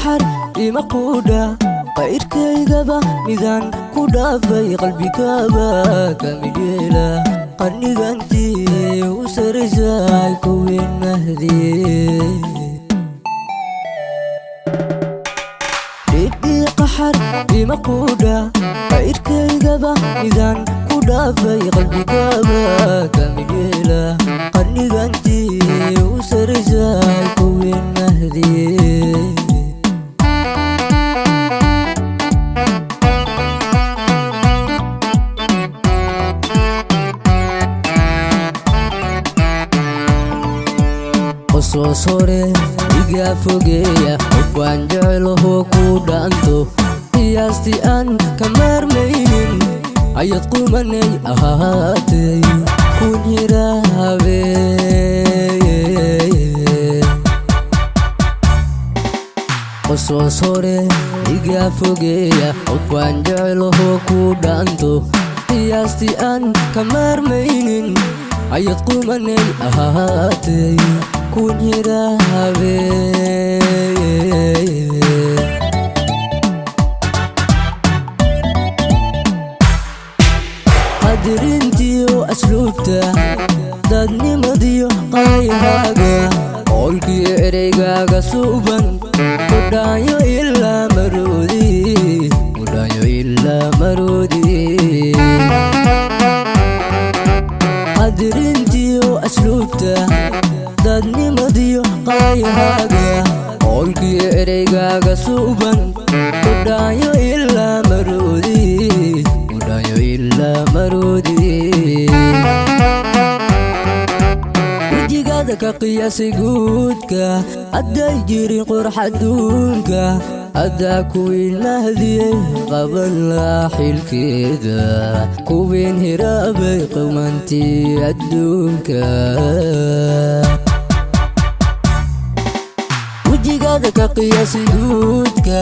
Qaxar ima quudha, qayrkaygaba midaan ku dhaafay, qalbigaba kamidheela, qarnigantii u saraysay kuwiin mahdiye. Dhibdii qaxar ima quudha, qayrkaygaba midaan ku dhaafay, qalbigaba kamidheela, qarnigantii u saraysay kuwiin mahdiye. Qosoos hore iga fogeeya, qof waan jecelaho ku dhaanto, qiyaastii aan ka maarmaynin ayad qumanay ahaatay kun hiraabe. Qosoos hore iga fogeeya, qof waan jecelaho ku dhaanto, qiyaastii aan ka maarmaynin ayad qumanay ahaatay kun hiraabe. Qadirintiyo asluubta, dadnimadiyo qaayahaaga, qoolkiyo ereygaaga suuban, kudhaanyo ilaa maroodi, kudhaanyo ilaa maroodi. Qadirintiyo asluubta, dadnimadiyo qaayahaaga, qoolkiyo ereygaaga suuban, kudhaanyo ilaa maroodi, kudhaanyo ilaa maroodi. Wejigaada ka qiyaasay guudka, hadday jirin qurx adduunka, haddaa kuwiin mahdiyey qaban laa xilkeeda, kuwiin hiraabay qumantii adduunka. Wejigaada ka qiyaasay guudka,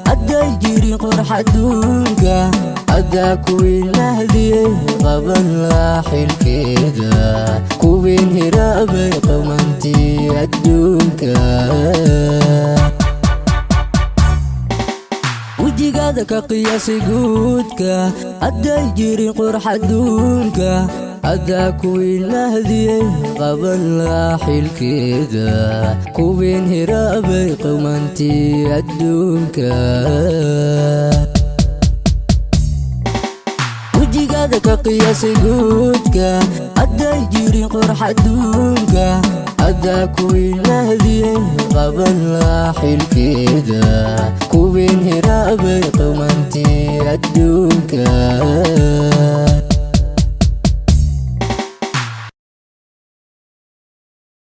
hadday jirin qurx adduunka, haddaa kuwiin mahdiyey qaban laa xilkeeda, kuwiin hiraabay qumantii adduunka. Wejigaada ka qiyaasay guudka, hadday jirin qurx adduunka, haddaa kuwiin mahdiyey qaban laa xilkeeda, kuwiin hiraabay qumantii adduunka. Wejigaada ka qiyaasay guudka, hadday jirin qurx adduunka, haddaa kuwiin mahdiyey qaban laa xilkeeda, kuwiin hiraabay qumantii adduunka.